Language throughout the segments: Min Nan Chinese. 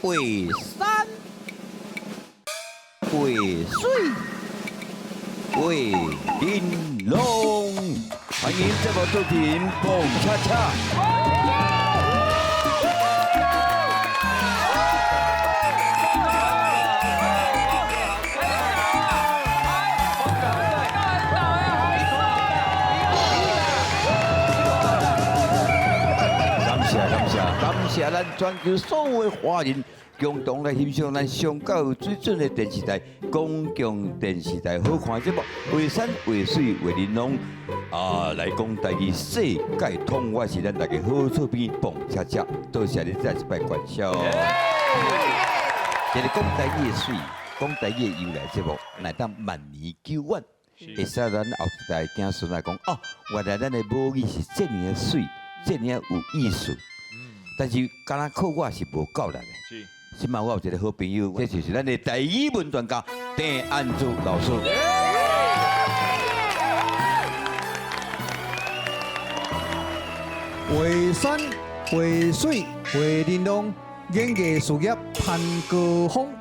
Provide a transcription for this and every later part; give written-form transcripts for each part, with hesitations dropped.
画山，画水，画玲珑。歡迎節目主持人彭恰恰。感謝感謝感謝咱全球所有的華人共同來欣賞咱上較有水準的電視台——公共電視台好看節目《畫山畫水畫玲瓏》啊，來講台語世界通，我是咱大家好厝邊彭恰恰，多謝你再一擺關照。這个講台語的媠，講台語的由來節目，來當萬年久遠，會使咱後一代子孫來講，哦，原來咱的母語是這爾仔媠，這爾仔有意思。但是敢若靠我是無夠力的。這擺我有一个好朋友，這就是咱的台語文專家鄭安珠老師。畫山畫水畫玲瓏，演藝事業攀高峰。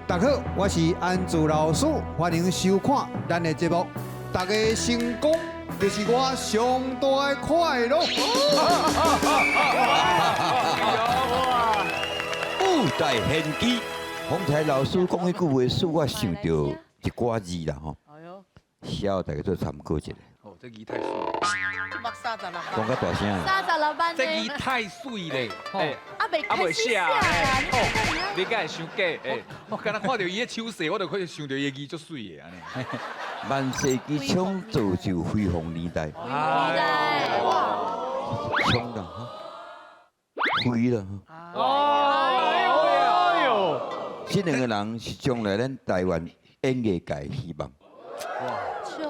大家好，我是安珠老師，歡迎收看咱的節目。大家成功就是我上大的快樂。舞台玄機，方才老師講彼句話，使我想著一寡字啦吼。寫予大家做參考一下。哦，這字太媠。講較大聲。36萬。這字太媠咧，啊未開始寫啊！哦，你敢會傷假？欸，我敢若看著伊的手勢，我就可以想著伊的字足媠的按呢。萬世紀創造就輝煌年代。年代哇！創啦，飛啦！哎呦！這兩個人是將來咱台灣演藝界的希望。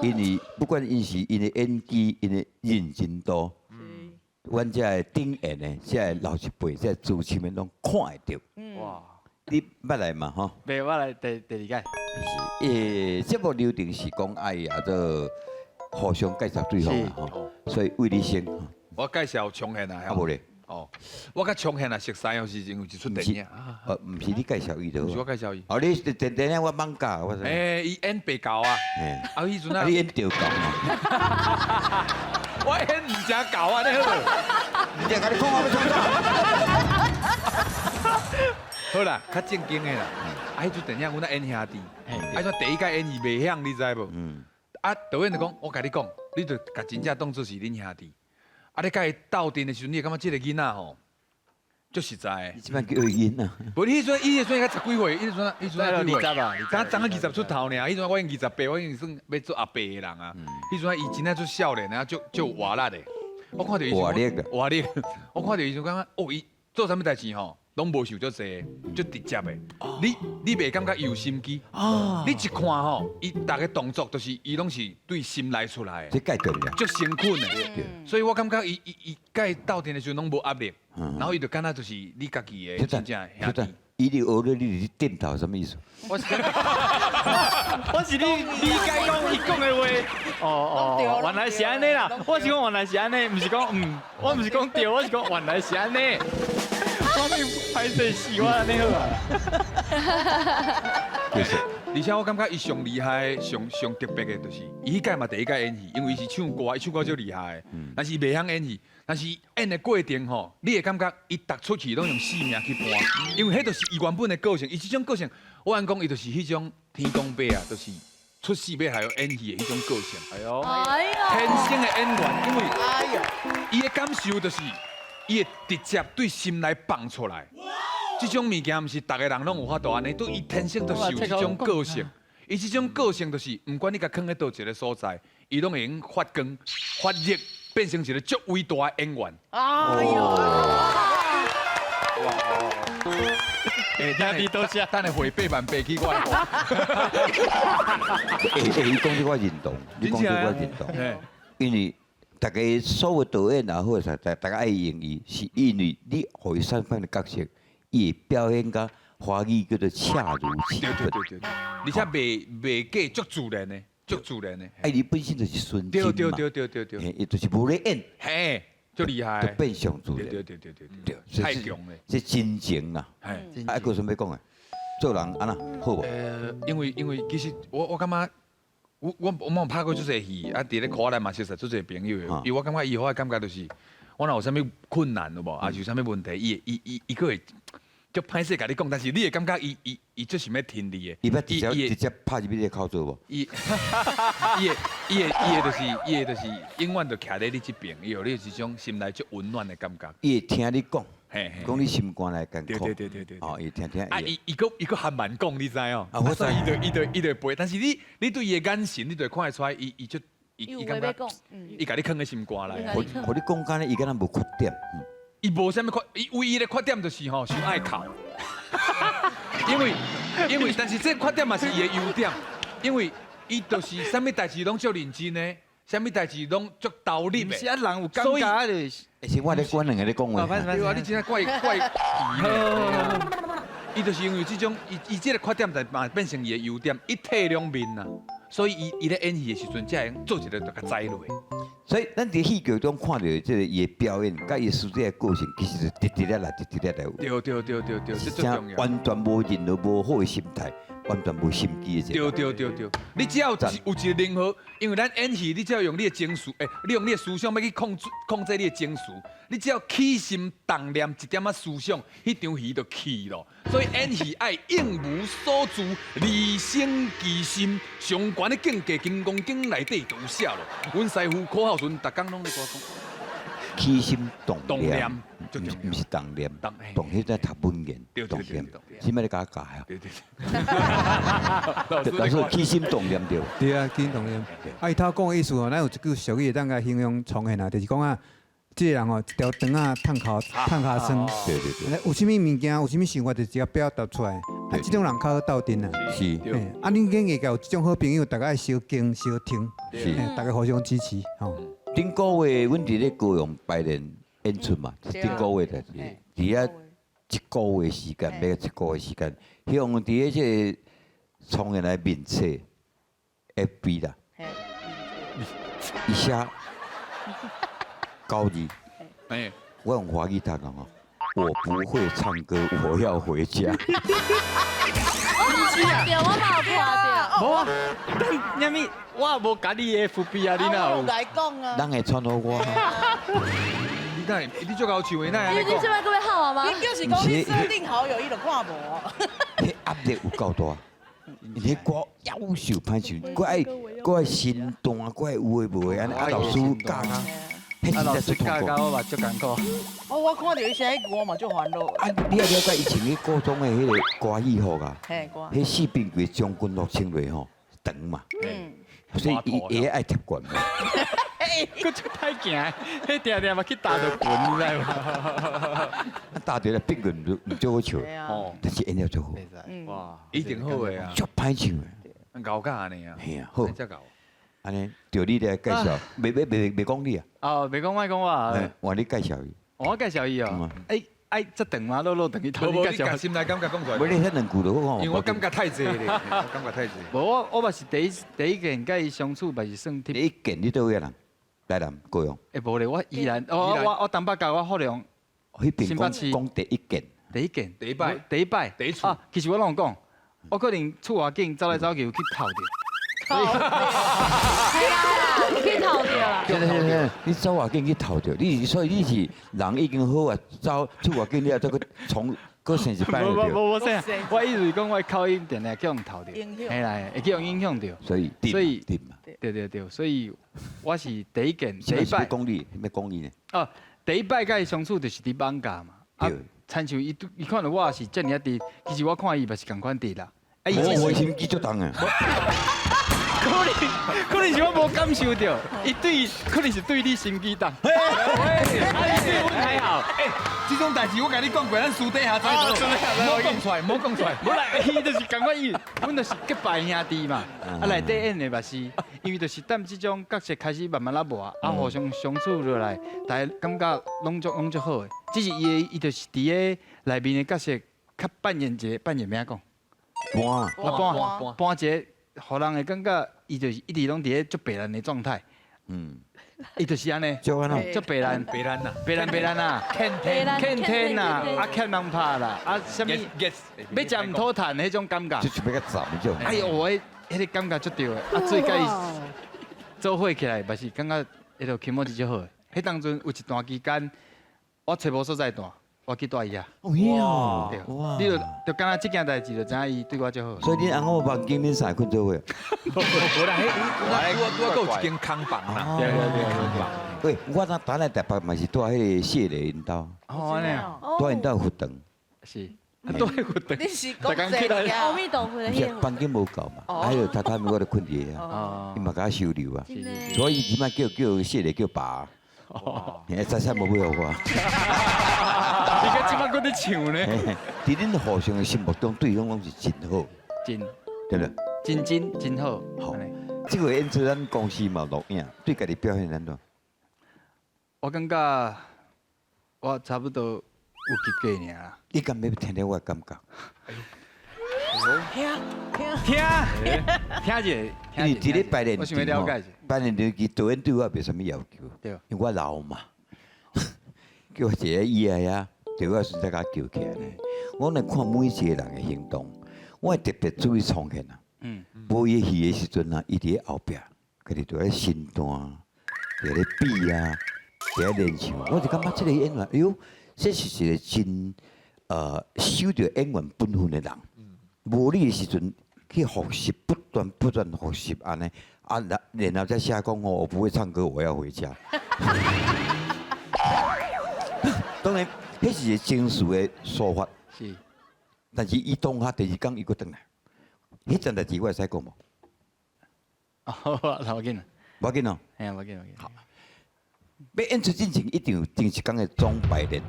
因為不管𪜶是𪜶的演技、𪜶的認真度，阮這个頂演的、這个老一輩、這个資深的攏看會著。哇！你捌來嘛？吼？袂，我來第二屆。是，節目流程是講愛啊做互相介紹對方啦，吼。所以為你先。我介紹長憲啊，啊無咧。哦，我佮長憲啊熟似，是因為一齣電影。毋是你介紹伊就毋是我介紹伊。哦，你電影我艋舺，我。欸，伊演白狗啊。啊，彼陣啊。你演著狗。我演毋成狗啊，你好無？你共你講我欲創啥？好啦，較正經的啦。啊，彼齣電影阮咧演兄弟，啊，怎第一擺演戲袂曉，你知無？啊，導演就講，我共你講，你就共真正當做是恁兄弟。啊！你佮伊鬥陣的時陣，你會感覺這個囡仔吼，足實在的。你這擺叫伊囡仔？無，彼陣伊彼陣才十幾歲，彼陣彼陣幾歲？才才20出頭爾，彼陣我已經28，我已經算欲做阿伯的人啊。彼陣伊真正足少年啊，足足活力的。我看著伊活力，活力。我看著伊就感覺，哦，伊做啥物代誌吼，攏無想足濟，足直接的。你袂感覺伊有心機？你一看吼，伊逐个動作都是伊攏是對心內出來的。這蓋重要。足誠懇的。所以我感覺伊佮伊鬥陣的時陣攏無壓力，然後伊就敢若就是你家己的真正兄弟。伊咧學咧，你佇點頭啥物意思？我是我是你理解講伊講的話。哦哦，原來是按呢啦。我是講原來是按呢，毋是講嗯，我毋是講對，我是講原來是按呢。我咪歹勢死我按呢好啊。就是，而且我感覺伊上厲害、上上特別的，就是伊彼屆嘛第一屆演戲，因為伊是唱歌，伊唱歌足厲害的，但是伊袂曉演戲，但是演的過程吼，你會感覺伊逐齣戲攏用性命去拚，因為彼就是伊原本的個性，伊這種個性，我按講伊就是彼種天公伯啊，就是出世欲來演戲的彼種個性。哎喲，天生的演員，因為伊的感受就是伊會直接對心內放出來。這種物件毋是逐个人攏有法度按呢，對伊天生就是有這種個性。伊這種個性就是，毋管你共囥佇佗一个所在，伊攏會用發光、發熱，變成一个足偉大的演員。哎喲！哇！欸，等下，等下匯8萬八去我。欸欸，伊講這我認同，你講這我認同，因為大家所有導演也好，大家愛用伊，是因為你予伊啥款的角色。伊會表演甲華語叫做恰如其分，對對對對，而且袂袂假，足自然的，足自然的。啊，伊本身就是純真嘛，對對對對對對，伊就是無咧演。嘿，足厲害，就變上自然。對對對對對，太強了。這真情啦。啊，閣有啥欲講的？做人按怎好無？因為其實我感覺，我嘛拍過足濟戲，啊，佇咧苦內嘛熟識足濟朋友的，因為我感覺伊予我的感覺就是，我若有啥物困難有無，啊是有啥物問題，伊會伊伊伊閣會足歹勢共你講，但是你會感覺伊足想欲聽你的。伊捌直接拍入你的口做無？伊會就是永遠就徛咧你這邊，伊予你有一種心內足溫暖的感覺。伊會聽你講，講你心肝內艱苦。對對對對對。哦，伊聽聽。啊，伊閣含慢講，你知哦？啊，我知。伊就陪，但是你對伊的眼神，你就會看會出來，伊足伊感覺，伊共你囥佇心肝內。予你講敢若伊敢若無缺點。伊無啥物缺，伊唯一的缺點就是吼，傷愛哭。因為，但是這缺點嘛是伊的優點，因為伊就是啥物代誌攏足認真的，啥物代誌攏足投入的。是啊，人有感覺就是。是我咧管兩個咧講話。對啊，你真正怪怪伊就是因為這種，伊這個缺點，就嘛變成伊的優點，一體兩面啊。所以伊咧演戲的時陣，才會用做一個就共栽落。所以咱佇戲劇中看著這個伊的表演，佮伊私底下個性，其實是直直咧來，直直咧來。對對對對對，這最重要。完全無任何無好的心態，完全無心機的。對對對對，你只要有一個任何，因為咱演戲，你只要用你的情緒，你用你的思想欲去控制你的情緒，你只要起心動念一點仔思想，彼場戲就去咯。所以演戲愛應無所住，離生其心，上懸的境界，金剛經內底都有寫咯。阮師傅柯孝順，逐工攏咧講。起心動念，毋是動念，動彼在讀文言，動念，是欲咧共我教啊？對對對。老師起心動念對。對啊，起心動念。啊，伊頭講的意思吼，咱有一句俗語會當共形容重現啊，就是講啊，這個人吼，一條腸仔褪尻褪尻酸。對對對。有啥物物件，有啥物想法，就直接表達出來。啊，這種人較好鬥陣啊。是。啊，恁演藝界有這種好朋友，大家愛相敬相挺，是，大家互相支持，吼。頂個月，阮佇咧高雄排練演出嘛，頂個月就是佇遐一個月時間，欲一個月時間，向佇咧這個創業來面冊 FB 啦，伊寫九字，我用華語讀講哦，我不會唱歌，我要回家。我嘛有看著，我嘛有看著。無啊，等啥物？我也無共你 FB 啊，你哪有？來講啊。人會傳予我。你哪會？你足𠢕唱的，哪會按呢講？你這擺閣欲哭啊嗎？你就是講你設定好友，伊就看無。彼壓力有夠大，彼歌夭壽歹唱，閣愛閣愛身段，閣愛有的無的，按呢啊老師教啊，彼真正足痛苦。我嘛足艱苦。哦，我看著伊寫彼句，我嘛足煩惱。啊，你也了解以前彼高中的彼個歌戲服啊？嘿，歌。彼四邊規將軍服穿落吼長嘛，所以伊會愛貼裙嘛。閣足歹行，彼定定嘛去踏著裙，你知無？啊，踏著咧變裙毋足好笑，但是演了足好。哇，一定好的啊。足歹唱的。𠢕甲按呢啊。嘿啊，好。遮𠢕。按呢，著你來介紹，袂袂袂袂講你啊。哦，袂講莫講我。換你介紹伊。我介紹伊哦。欸，愛這長嗎？落落長去頭你介紹。心內感覺講出來。無你彼兩句就好。因為我感覺太濟咧，我感覺太濟。無，我嘛是第一見佮伊相處，嘛是算。第一見你佗位人？台南、高雄。欸，無咧，我宜蘭，我東北角，我福隆。彼邊講講第一見。第一見。第一擺。第一擺。第一次。啊，其實我攏有講，我可能厝外景走來走去有去透著。係啊，有去透著啦。對對對，你走外景去透著，你所以你是人已經好啊，走厝外景你也再閣從閣生一擺就對。無無無，我意思是講，我口音定定去予透著，嘿啦，會去予影響著。所以所以對嘛？對對對，所以我是第一見第一擺。講你，欲講伊呢？哦，第一擺佮伊相處就是佇艋舺嘛。啊，親像伊伊看著我是遮爾仔直，其實我看伊嘛是仝款直啦。我心機足重啊！可能是我無感受著，伊對，可能是對你心機重。啊，伊對阮還好。欸，這種代誌我共你講過，咱私底下再講。莫講出來，莫講出來。無啦，伊就是仝款伊，阮就是結拜兄弟嘛。啊，內底演的嘛是，因為就是踮這種角色開始慢慢仔磨，啊，互相相處落來，大家感覺攏足好的。只是伊的，伊就是佇咧內面的角色，較扮演一個扮演欲按怎講？搬搬搬一個，予人會感覺伊就是一直攏佇咧足白爛的狀態。伊就是按呢，就按呢，足白爛，白爛啦，白爛白爛啊，欠天欠天啊，啊欠人拍啦，啊啥物，欲食毋討趁彼種感覺，就是欲共斬彼種。哎呦，我彼個感覺足對的，啊做佮伊做伙起來，嘛是感覺彼個気持ち足好的。彼當陣有一段期間，我揣無所在住，我去蹛伊遐。哦，對，你就就感覺這件代誌就知影伊對我足好。所以恁翁仔某房間恁三個睏做伙？無啦，彼我閣有一間空房啦。對對對對。喂，我若當來台北嘛是蹛彼個謝雷𪜶兜。哦，按呢啊。蹛𪜶兜佛堂。是。蹛佛堂。你是講這個阿彌陀佛的。毋是房間無夠嘛，還有榻榻米我就睏佇遐，伊嘛共我收留啊。所以這擺叫叫謝雷叫爸。哦，財產無欲予我。你閣這擺閣咧唱呢？佇恁互相的心目中，對方攏是真好，真，對不對？真真真好。好，這個演出咱公司嘛錄影，對家己表現按怎？我感覺我差不多有及格爾啦。你敢欲聽聽我的感覺？聽聽聽聽者，因為佇咧排練我想欲了解者。排練場其實導演對我袂啥物要求，因為我老嘛，叫我坐佇椅仔遐，對我時才共我叫起來呢。我來看每一個人的行動，我會特別注意創獻啊。無伊戲的時陣啊，伊佇咧後壁，家己佇咧身段，佇咧比啊，佇咧練唱。我就感覺這個演員，哎喲，這是一個真守著演員本分的人。無你的時陣去複習，不斷不斷複習按呢，啊，然後再寫講哦，我不會唱歌，我要回家。當然，彼是一個情緒的抒發。是。但是伊當下第二工伊閣轉來，彼陣代誌我會使講無？好啊，無要緊啦。無要緊哦。嘿啊，無要緊無要緊。好。欲演出進前一定有前一工的總排練，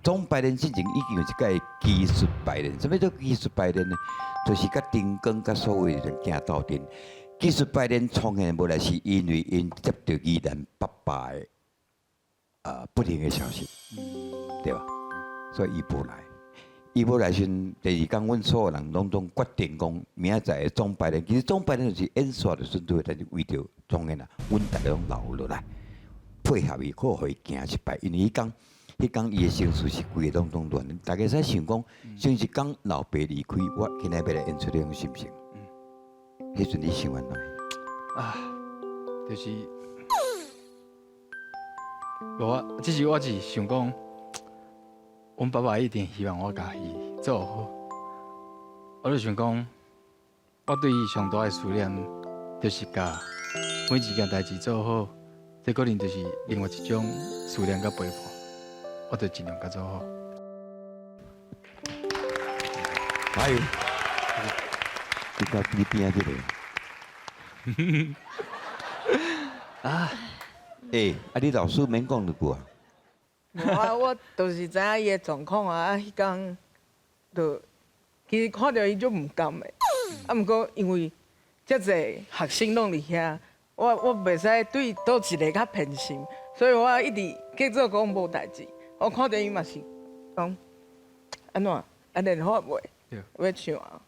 總排練進前已經有一屆技術排練。啥物叫技術排練呢？就是佮燈光、佮所有的鏡鬥陣。技術排練創獻無來是因為𪜶接著宜蘭爸爸的不幸的消息，對吧？所以伊無來，伊無來時，第二工阮所有人攏總決定講，明仔載的總排練，其實總排練就是演煞就順序，但是為著創獻啊，阮逐家攏留落來配合伊，好予伊行一擺。因為彼工，彼工伊的情緒是規个攏總亂，大家會使想講，上一工老爸離開，我今仔欲來演出彼種心情。彼陣你想按怎？啊，就是，無啊，只是我是想講，阮爸爸一定希望我共伊做好。我就想講，我對伊上大的思念，就是共每一件代誌做好，這可能就是另外一種思念佮陪伴，我就盡量共做好。加油！你看你邊仔這個。啊！欸，啊你老師免講一句啊。無啊，我就是知影伊的狀況啊，啊，彼工就其實看著伊足毋甘的，啊，毋過因為遮濟學生攏佇遐，我袂使對佗一个較偏心，所以我一直假做講無代誌。我看著伊嘛是講按怎，啊練好袂？欲唱啊？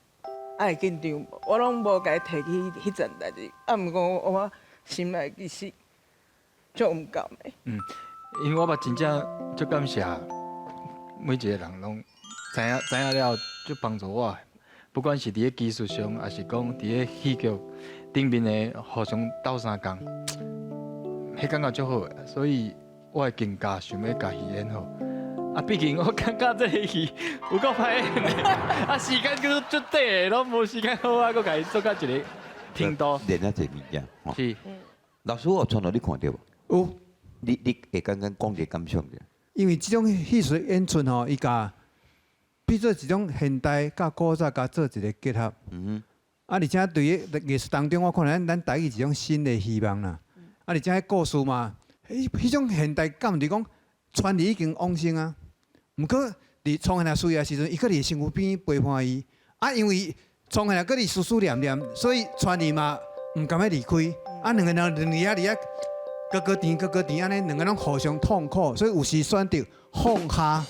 啊會緊張無？我攏無共伊提起彼陣代誌，啊，毋過我心內其實足毋甘的。嗯，因為我嘛真正足感謝每一個人攏知影知影了，足幫助我。不管是佇咧技術上，抑是講佇咧戲劇頂面的互相鬥相共，彼感覺足好的。所以我會更加想欲共戲演好。啊，畢竟我感覺這个戲有夠歹演的，啊時間閣足短的，攏無時間好啊，閣共伊做到一个程度。練啊濟物件，是。老師，我有傳予你看著無？有。你會簡單講一個感想者？因為這種戲曲演出吼，伊共變做一種現代佮古早共做一個結合。啊，而且對於藝術當中，我看咱咱帶去一種新的希望啦。啊，而且彼故事嘛，彼種現代感就是講，川兒已經往生啊。毋過佇創獻需要時陣，伊閣佇身軀邊陪伴伊。啊，因為創獻閣佇思思念念，所以川兒嘛毋甘欲離開。啊，兩個人佇遐佇遐，哥哥甜哥哥甜，按呢兩個攏互相痛苦，所以有時選擇放下，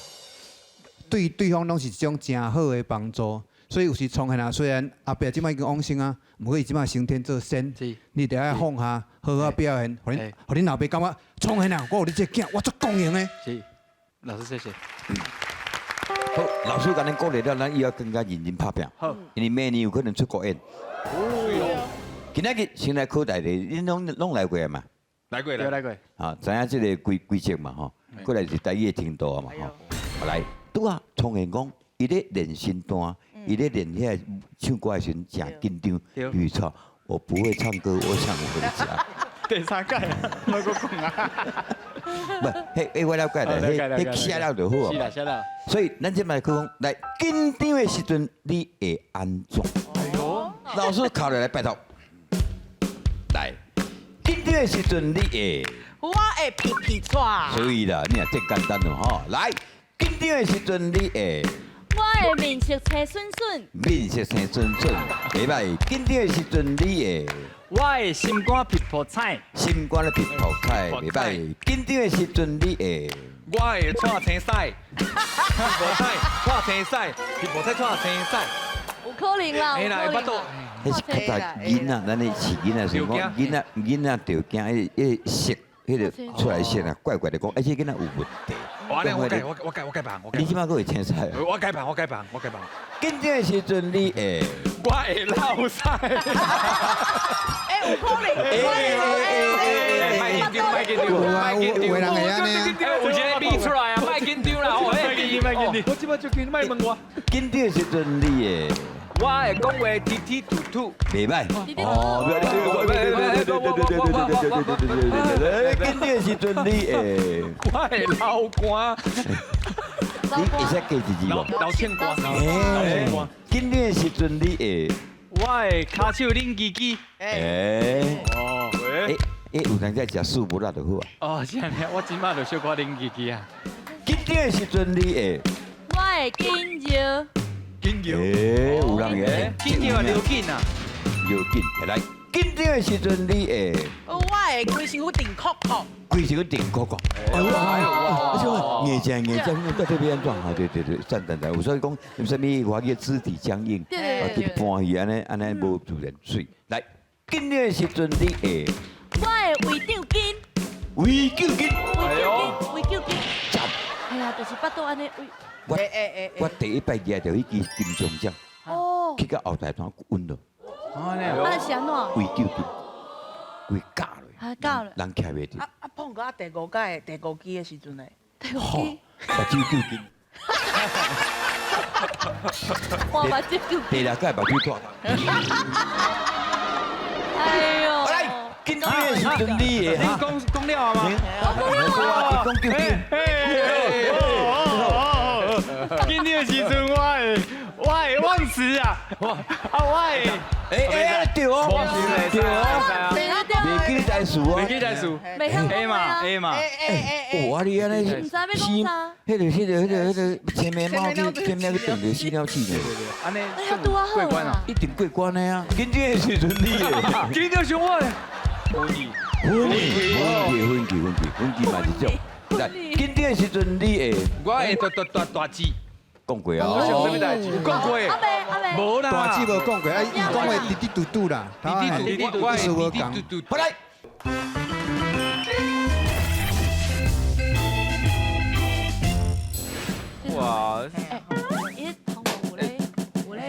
對對方攏是一種誠好的幫助。所以有時創現啊，雖然阿伯這擺已經往生啊，毋過伊這擺升天做仙，你著愛放下，好好表現，予恁予恁老爸感覺創現啊，我有你這个囝，我足光榮的。是，老師謝謝。好，老師共恁鼓勵了，咱以後更加認真拍拼。好，因為明年有可能出國演。今仔日先來考大家，恁攏攏來過嘛？來過來來過。啊，知影這个規規則嘛吼，過來是台語的程度啊嘛吼。來，拄仔創現講，伊咧練身段，伊咧練遐唱歌的時陣誠緊張，比如說我不會唱歌，我想回家。第三屆啊，莫閣講啊。不，彼彼我了解啦，彼彼寫了就好啊。是啦，寫了。所以咱這擺去講，來緊張的時陣你會按怎？哎喲，老師考落來，拜託。來，緊張的時陣你會？我會皮皮剉。所以啦，你若這簡單咯吼。來，緊張的時陣你會？我會面色青筍筍。面色青筍筍，袂歹。緊張的時陣你會？我會心肝噼噗彩。心肝咧噼噗彩，袂歹。緊張的時陣你會？我會蔡青屎，噼噗彩，蔡青屎，噼噗彩，蔡青屎。有可能啦，會啦，會巴肚。彼是較早囡仔，咱咧飼囡仔時講，囡仔囡仔著驚，彼彼個色，彼個出來色啊，怪怪的講，欸，這囡仔有問題。我咧，我改，我我改，我改辦。你這擺閣會青屎？我改辦，我改辦，我改辦。緊張的時陣你會？我會落屎。欸，有可能。欸，莫緊張，莫緊張，莫緊張。有人會按呢。有一个味出來啊，莫緊張啦，哦，莫緊張，莫緊張。我這擺就緊，莫問我。緊張的時陣你會？我會講話滴滴吐吐。袂歹。哦，對對對對對對對對對對對。緊張的時陣你會？我會流汗。你會使加一字無？流清汗。欸，緊張的時陣你會？我會跤手擰機機。欸。哦。欸欸，有當時食素無辣就好啊。哦，是按呢，我這擺就小可擰機機啊。緊張的時陣你會？我會緊尿。緊尿。欸，有人會。緊尿啊，尿緊啊。尿緊，來，緊張的時陣你會？我會規身軀定扣扣。規身軀定扣扣。哎呦，哎呦，硬正硬正，到底欲按怎？哈，對對對，讚讚讚。有所以講，有啥物話叫肢體僵硬，啊，去搬去按呢按呢無自然媠。來，緊張的時陣你會？我會胃腸緊。胃腸緊。胃腸緊，胃腸緊。哎呀，就是腹肚按呢胃。我我第一擺舉著彼支金鐘獎，去到後台單穩落。啊，是按怎？胃腸緊，規咬落。啊，咬落。人徛袂住。啊啊，碰到第五屆第五支的時陣呢？第五支。目睭救緊。我目睭救緊。第六屆目睭脫。哎呦！來，緊張的時陣你會你講講了啊嗎？我講了啊。講救緊。緊張的時陣，我會我會忘詞啊！啊，我會，欸欸，對哦，對哦，袂記得台詞哦，袂記台詞，A 嘛 A 嘛，哇，你按呢，毋知欲講啥？彼个、彼个、彼个、彼个前面貓去，前面去斷著死了死呢。按呢，拄仔好過關啊，一定過關的啊！緊張的時陣你會，緊張上我咧，分歧，分歧，分歧，分歧，分歧嘛是種。來，緊張的時陣你會，我會大大大大字。講過啊，我想啥物代誌？有講過。阿伯阿伯。無啦。大字無講過，啊，伊講話滴滴嘟嘟啦，滴滴嘟嘟，意思無仝。好來。哇！伊頭毛有咧，有咧，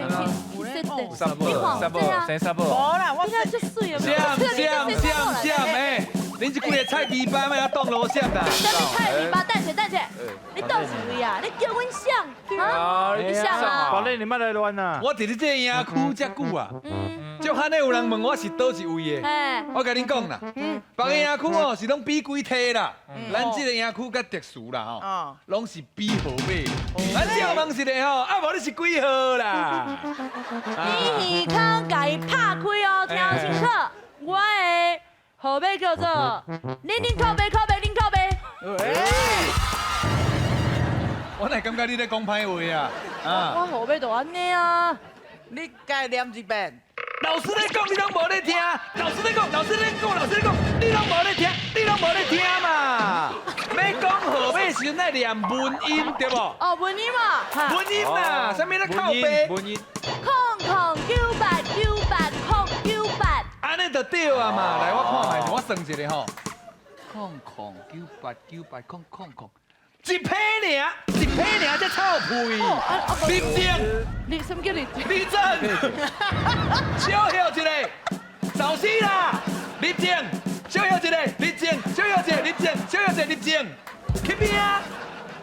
有咧，三寶，三寶，生三寶。無啦，我你看這媠啊！閃閃閃閃，欸！恁這幾个菜皮巴，莫遐擋路閃啦！啥物菜皮巴？等下等下，你佗一位啊？你叫阮誰？啊？你誰啊？寶麗，你莫來亂啊！我佇咧這個營區遮久啊，足罕的有人問我是佗一位的。我共恁講啦，別个營區哦是攏比幾梯啦，咱這個營區較特殊啦吼，攏是比號碼。咱照問一下吼，啊無你是幾號啦？你耳孔共伊拍開哦，聽清楚，我的號碼叫做零零靠北靠北零靠北。我哪會感覺你咧講歹話啊？啊！我號碼就按呢啊。你該念一遍。老師咧講，你攏無咧聽。老師咧講，老師咧講，老師咧講，你攏無咧聽，你攏無咧聽嘛。欲講號碼時陣愛念文音對無？哦，文音嘛。文音啦，啥物咧靠北？文音。九八九八空九八。按呢就對啊嘛，來我看覓，我算一下吼，空空九八九八空空空，一批爾，一批爾才臭屁。林靜，你什麼叫你？李正，小休一下，走死啦！林靜，小休一下，林靜，小休一下，林靜，小休一下，林靜，去邊啊？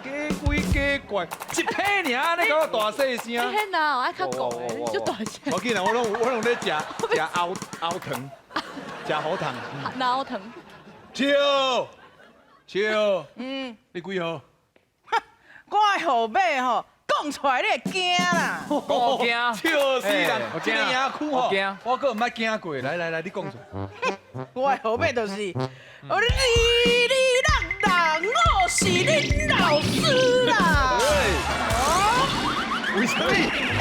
假鬼假怪，一批爾，你講大細聲。你迄哪愛較講的，你就大聲。我記得我攏咧食食喉喉糖，食喉糖。腦糖。笑笑，嗯，你幾號？我的號碼吼，講出來你會驚啦。我驚，笑死人！我這個野區吼，我驚，我閣毋捌驚過。來來來，你講出來。我的號碼就是，我哩哩啷啷，我是恁老師啦。為啥物？會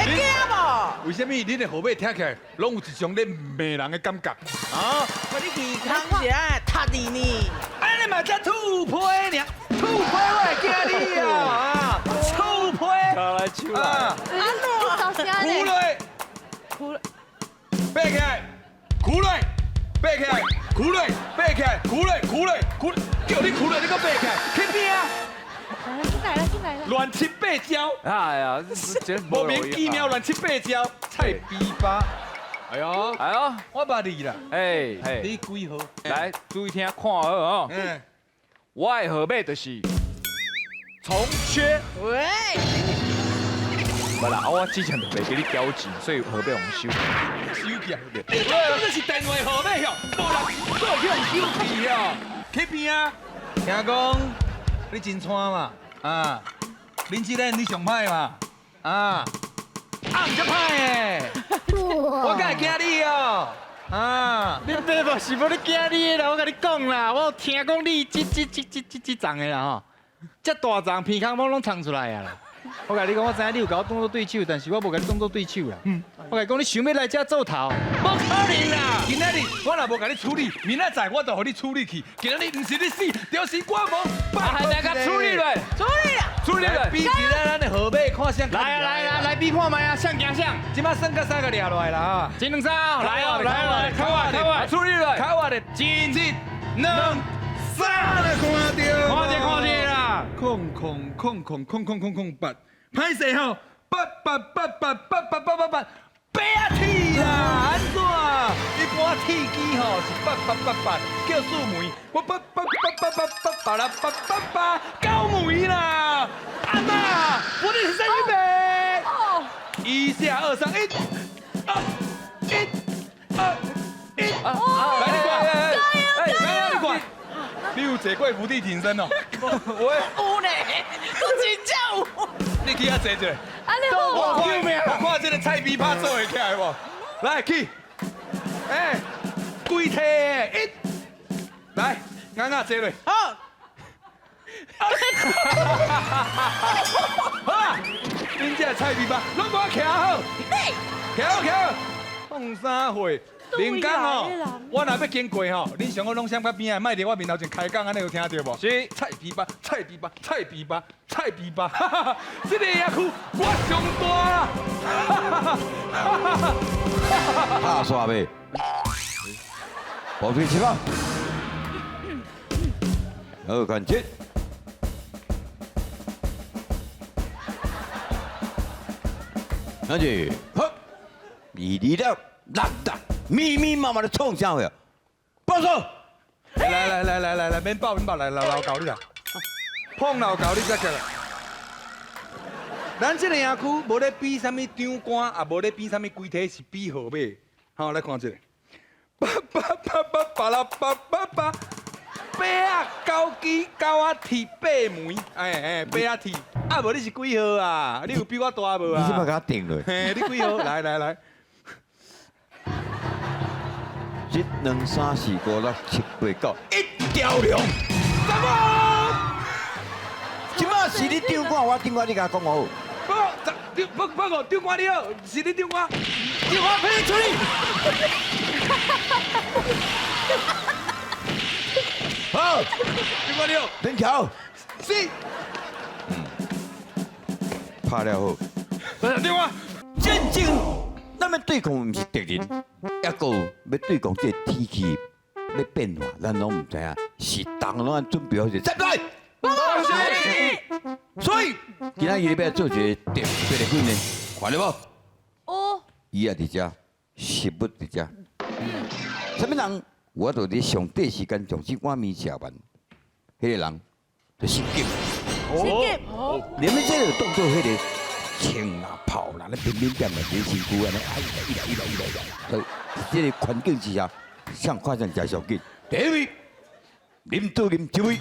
驚無？為啥物恁的號碼聽起來攏有一種咧罵人的感覺？啊！我你耳孔是按踢你呢？按呢嘛才吐皮爾，吐皮我會驚你啊！啊，吐皮。來手來。啊！哭哭落，哭了，爬起來，哭落，爬起來，哭落，爬起來，哭落，哭落，哭，叫你哭落，你閣爬起來，去邊啊？進來了，進來了。亂七八糟。哎呀，莫名其妙亂七八糟，菜逼巴。哎呦，哎呦，我捌你啦。哎，你幾號？來，注意聽，看好哦。嗯。我的號碼就是從缺。喂。無啦，我之前就袂記你交錢，所以號碼用收。收起啊！你這是電話號碼哟，無人閣會去予收去哦。去邊啊？聽講你真蔡嘛？啊，林志玲你上歹嘛？啊，啊毋足歹的，我敢會驚你哦？啊，你爸嘛是無咧驚你的啦，我共你講啦，我有聽講你這這這這這這叢的啦吼，這大叢鼻孔攏攏衝出來啊啦。我共你講，我知影你有共我當做對手，但是我無共你當做對手啦。我共你講，你想欲來遮做頭，無可能啦！今仔日我若無共你處理，明仔載我就予你處理去。今仔日毋是你死，就是我亡。來來，共處理落，處理啦，處理落。比一下咱的號碼，看誰來啊來啊來比看覓啊，誰驚誰？這擺算到三個掠落來啦啊！一兩三，來哦來哦，卡我的，卡我，處理落，卡我的，一、兩、三，來看著，看著看著啦，空空空空空空空空八，歹勢吼，八八八八八八八八八，八仔鐵啦，按怎？一般鐵機吼是八八八八，叫四枚，我八八八八八八八啦八八八九枚啦，阿媽，我的是三一百，一下二三一，二一二一，來你看，來你看，你有坐過伏地挺身哦？我有呢，我真正有。你去遐坐者。啊，你好我看，我看這個菜逼拍做會起來無？來去，哎，規體一，來，啱啱坐落。好。好啊，恁這菜逼拍，攏給我徛好，徛好徛好，創啥貨？林剛吼，我若欲經過吼，恁上好攏閃較邊仔，莫佇我面頭前開講，按呢有聽著無？是。菜逼巴，菜逼巴，菜逼巴，菜逼巴，哈哈哈！這個野區我上大啦！哈哈哈！哈哈哈！拍煞未？保持起跑。好，看齐。看齐，好，二二六六六。密密麻麻的創啥貨？報數！來來來來來來，免報免報，來來老高你來，碰老高你才起來。咱這個野區無咧比啥物長官，也無咧比啥物規體，是比號碼。好，來看這個，八八八八八啦八八八，八仔九支九仔鐵八枚，哎哎，八仔鐵，啊無你是幾號啊？你有比我大無啊？你這擺共我定落？嘿，你幾號？來來來。一、兩、三、四、五、六、七、八、九，一條龍。怎麼？這擺是你長官，我長官，你共我講好。不，不，不，長官你好，是你長官。長官陪你處理。好，長官你好。林橋。是。拍了好。長官，真正咱咱欲對抗毋是敵人，抑閣有欲對抗這個天氣欲變化，咱攏毋知影，是當攏按準備好勢，站來。所以今仔日欲做一個特別的訓練，看著無？哦。伊也佇遮，食物佇遮。啥物人？我就佇上短時間將這碗麵食完，彼個人就升級。升級。連這個動作，彼個穿啦、跑啦，咧乒乒點啦，佇身軀按呢，哎，一來一來一來一來。所以這個環境之下，啥看上誠上緊。第一位，林主任這位。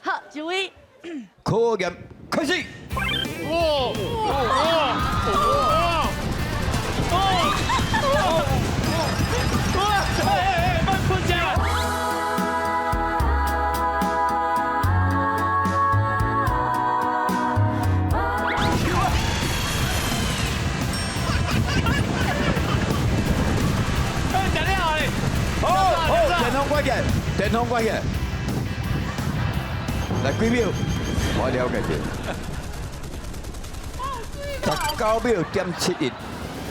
好，這位。考驗開始。哇哇哇！哦哦哇！哎哎，慢喷下。哎，讲得好嘞！好，好，電風關起，電風關起。來幾秒？我了解著。19.71秒，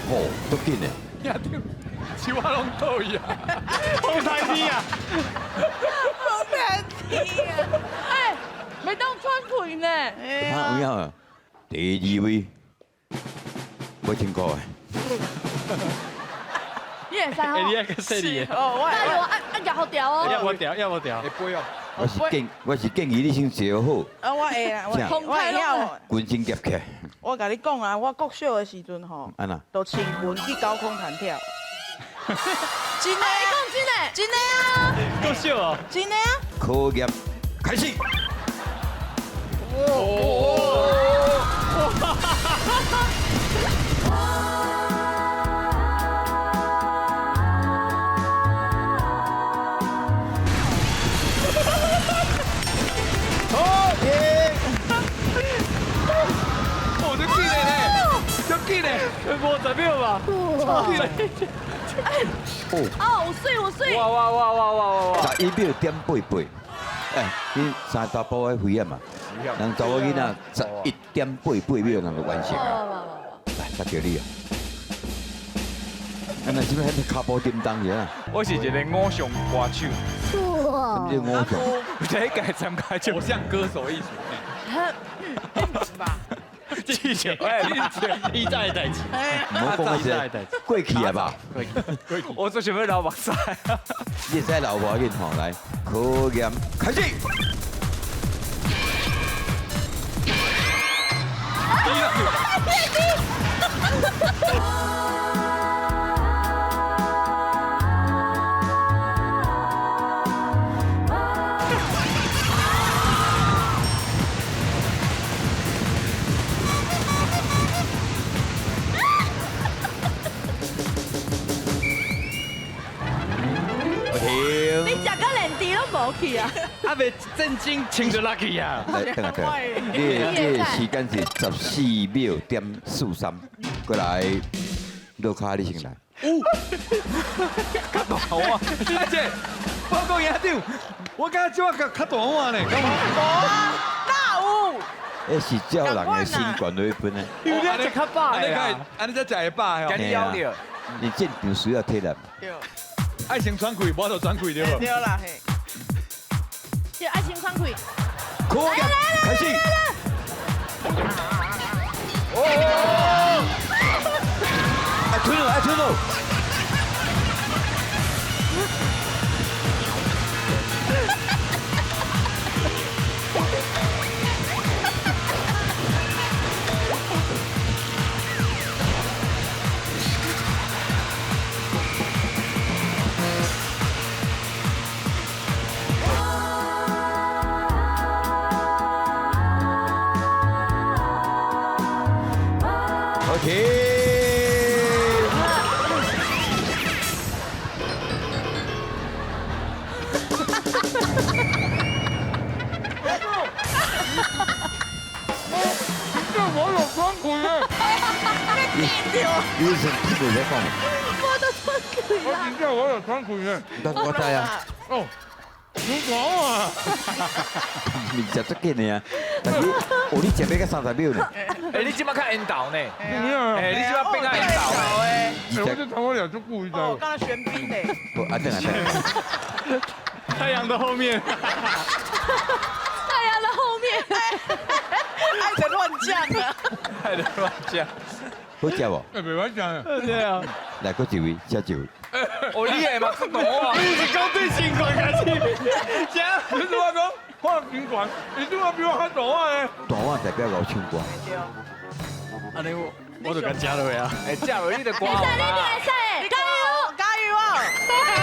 吼，足緊的。呀對，手啊攏倒去啊，風太天啊！風太天啊！哎，袂當喘氣呢。啊，有影啊？第二位，無辛苦的。你會使吼？你愛較細膩的。哦，我加油，按按夾好調哦。要無調，要無調。會飛哦。我是建議你先坐好。啊，我會啦，我會曉。軍身夾起來。我共你講啊，我國小的時陣吼，按怎？都穿裙去高空彈跳。真的？你講真的？真的啊！國小哦。真的啊！考驗開始。无十秒吧？哦，有水有水！哇哇哇哇哇哇！ 11.88秒。哎，你三大步的飞啊嘛？人查某囡仔11.88秒，人就完成啊！来，才著你啊！啊，那是欲彼跤步叮当去啊？我是一个偶像歌手。什麼叫偶像？有这个参加偶像歌手艺术。之前，哎，以前的代志，莫讲这过去啊吧？过去，过去。我做想欲流目屎。你会使流无要紧吼，来，考验开始。你食到連豬攏無去啊！啊，袂正經穿就落去啊！來，等下等下，你的時間是14.43秒，過來，落跤你先來。有，較大碗，阿姐，報告營長，我感覺這碗較大碗呢。哪有？那是照人的身懸落去分的。有你食較飽的啊！按呢才食會飽的。共你枵著。你戰場需要體力。對。愛先喘氣，無就喘氣對無？對啦嘿。對，愛先喘氣。考驗開始。哦！愛吞了，愛吞了。停。我有穿裤子。你是屁股在讲？我都穿裤我真正我有穿裤子。我知啊。哦，你讲啊。面食足紧的啊！但是哦，你食欲到30秒呢？哎，你这马较缘投呢？哎，你这马变较缘投。我就头我俩就故意的。哦，刚才玄彬嘞。不，啊，等下等下。太阳的后面。太阳的后面。爱的乱讲啊！爱的乱讲。好食无？哎，袂歹食。对啊。来，阁一位，下一位。哦，你会嘛出动啊？你是讲对新冠开始？啥？你是我讲，我新冠，你怎么比我较大碗呢？大碗代表𠢕唱歌。按呢我就共食落啊。哎，食落你就歌会使，你会使，加油！加油啊！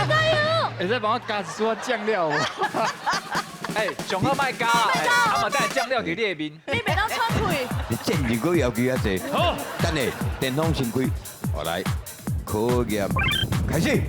加油！会使帮我加一撮酱料无？哎，上好莫加啦，啊嘛等下酱料伫你的面。你袂当喘气。你战争阁要求遐济。好，等下电风先开，好来，考验开始。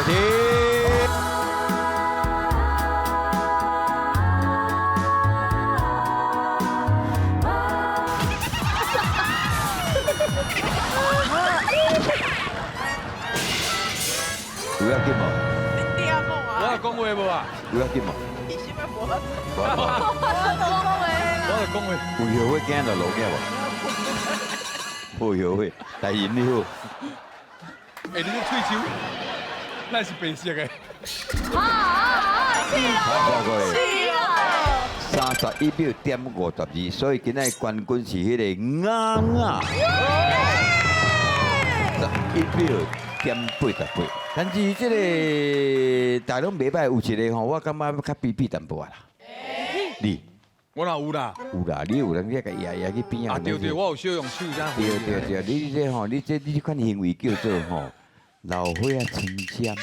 停。有要紧无？你听讲啊？我有讲话无啊？有要紧无？你是欲无？无。我有讲话。有后悔惊就落惊无？无后悔，但是你好。哎，你这喙须，那是白色的。好，好，是咯，是咯。31.52秒，所以今仔冠军是彼个雅雅。11.88秒，但是这个大拢袂歹，有一个吼，我感觉较卑鄙淡薄仔啦。你？我哪有啦？有啦，你有人去共压压去边仔。啊对对，我有小用手这样。对对对，你这吼，你这你这款行为叫做吼，老岁仔穿针，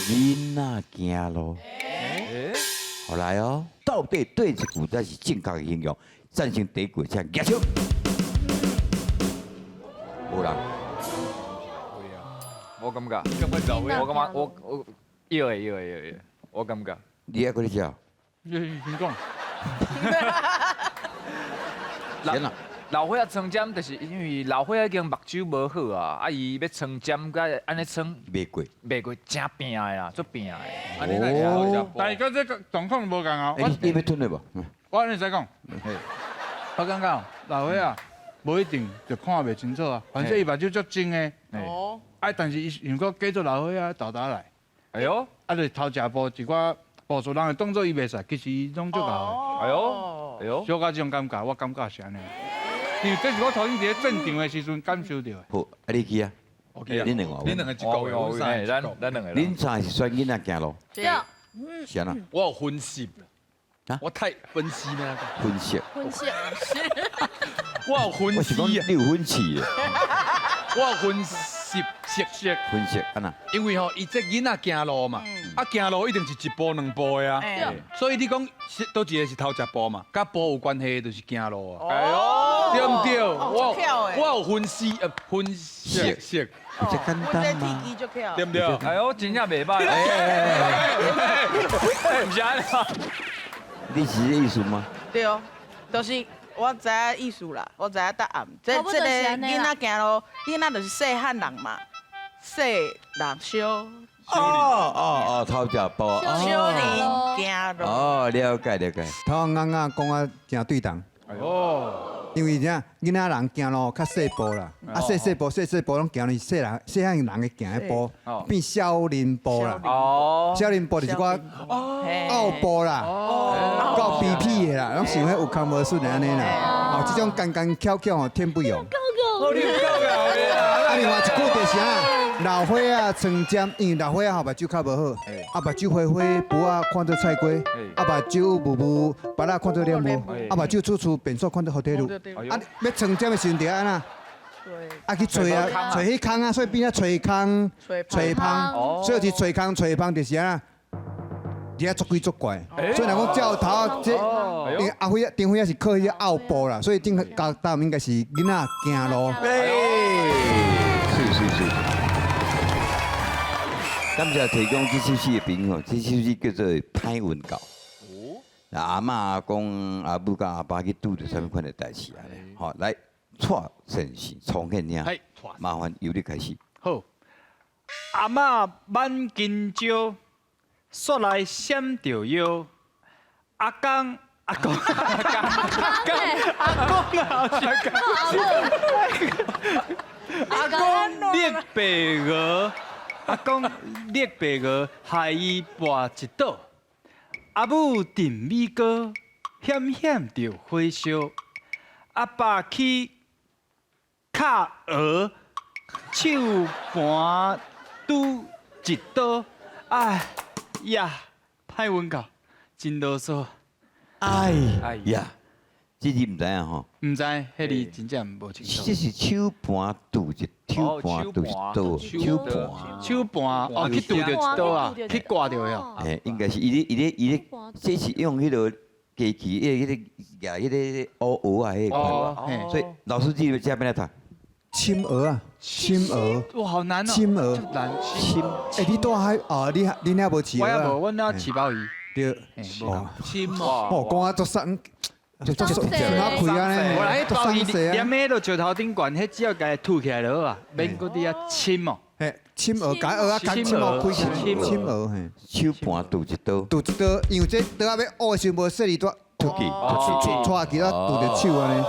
囡仔行路。好来哦，到底对一句才是正确的形容？赞成第一句，请举手。无人。我感觉，我感觉我我要的要的要的，我感觉。你还阁咧食？你先讲。老岁仔穿针，就是因为老岁仔已经目睭无好啊，啊伊欲穿针，佮按呢穿，袂过，袂过真拚的啦，足拚的。哦。但是佮这个状况无仝啊。你欲吞了无？我按呢使讲。我感觉老岁仔无一定就看袂清楚啊，反正伊目睭足精的。哦。啊，但是伊想讲假做老岁仔沓沓来。哎呦，啊，就是偷食步一寡步数，人的动作伊袂使，其实伊拢足𠢕的。哎呦，哎呦，小可这种感觉，我感觉是按呢。因为这是我头先伫咧战场的时阵感受到的。好，啊你去啊？恁两个，恁两个一个，阮三个，咱两个。恁三个是选囡仔行路。对。是按怎？我有分析。我太分析呢。分析。分析。我有分析。我是讲你有分析。我有分析，析析。分析按怎？因为吼，伊这囡仔行路嘛，啊行路一定是一步两步的啊，所以你讲是佗一个是头一步嘛，佮步有关系的就是行路啊。哎呦，对毋对？我有分析，分析析，这简单吗？对毋对？哎呦，真正袂歹。毋是按呢。你是这意思吗？对哦，就是我知影意思啦，我知影答案。这个囡仔行路，囡仔就是细汉人嘛，细人小。哦哦哦，头一步，小人行路。哦，了解了解。头仔雅雅讲啊，诚对同。哦。因为啥，囡仔人行路较细步啦，啊细细步细细步拢行是细人细汉人会行的步，变少年步啦。哦。少年步就是我拗步啦，够卑鄙的啦，拢想彼有空无顺的按呢啦。哦，这种干干巧巧吼，天不容。够够。啊，另外一句就是啥？老岁仔穿针，因为老岁仔吼目睭较无好，啊目睭花花，布仔看做菜瓜，啊目睭雾雾，芭乐看做莲雾，啊目睭处处变数看做火腿露。啊，欲穿针的时阵就按怎？啊去揣啊，揣彼空啊，所以变做揣空、揣芳，所以是揣空、揣芳就是按怎？伫遐作鬼作怪，所以若讲照头这，因为阿辉啊，张辉啊是靠彼个拗步啦，所以正确答案应该是囡仔行路。是是是。感謝提供這首詩的朋友，這首詩叫做《歹運到》。哦。阿嬤阿公阿母佮阿爸去拄著啥物款的代誌啊？好，來，蔡先生，創獻領，麻煩由你開始。好。阿嬤挽金蕉，煞來閃著腰。阿公阿公阿公阿公啊！阿公捏白鵝，阿公捏白鵝，害伊跋一倒。阿母炖米糕，险险著火燒。阿爸去敲鵝，手盤拄一刀。哎呀，歹運到，真囉嗦。哎呀，這字毋知影吼？毋知，彼字真正無清楚。這是手盤拄一手盤拄一刀，手盤。手盤哦，去拄著一刀啊，去掛著呀。嘿，應該是伊咧伊咧伊咧，這是用彼个機器，彼個彼個舉彼個烏蚵仔彼个款。所以老師這個這欲按怎讀？深蚵啊，深蚵。哇，好難哦。深蚵。難。深。欸，你住海哦？你恁遐無飼蚵仔？我無，阮遐飼鮑魚。對。深哦，講啊足爽，足足心仔開啊呢。無啦，彼鮑魚踮彼个石頭頂懸，彼只要共伊吐起來就好啊，免閣佇遐深哦。嘿，深蚵，共蚵仔共深蚵開起來。深蚵嘿。手盤拄一刀。拄一刀，因為這刀仔欲挖的時無細膩，拄出去，拖去啊，拄著手按呢。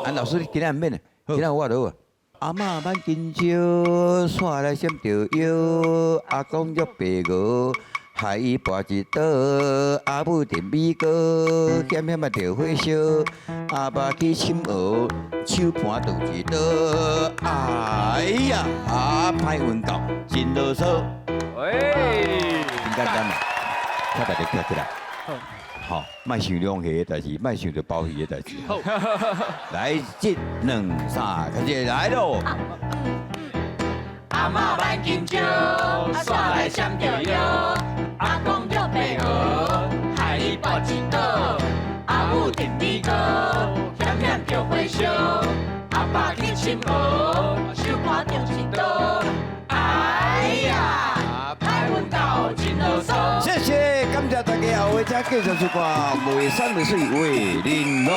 啊，老師，今仔毋免咧，今仔我就好啊。阿嬤挽金蕉，煞來閃著腰。阿公捉白鵝，害伊跋一刀。阿母燉米糕，險險仔著火燒。阿爸去深蚵，手盤拄一刀。哎呀，啊歹運到，真囉嗦。喂，真簡單嘛，請大家站起來。好，莫想龍蝦的代誌，莫想著鮑魚的代誌。好，來一、兩、三，開始來囉。阿嬤挽金蕉，煞來閃著腰。阿公捉白鵝，害伊跋一刀。阿母燉米糕，險險著火燒。阿爸去深蚵，手盤著一刀。哎呀，歹運到，真囉嗦。謝謝，感謝大家，後尾再繼續收看《袂山袂水話玲瑯》。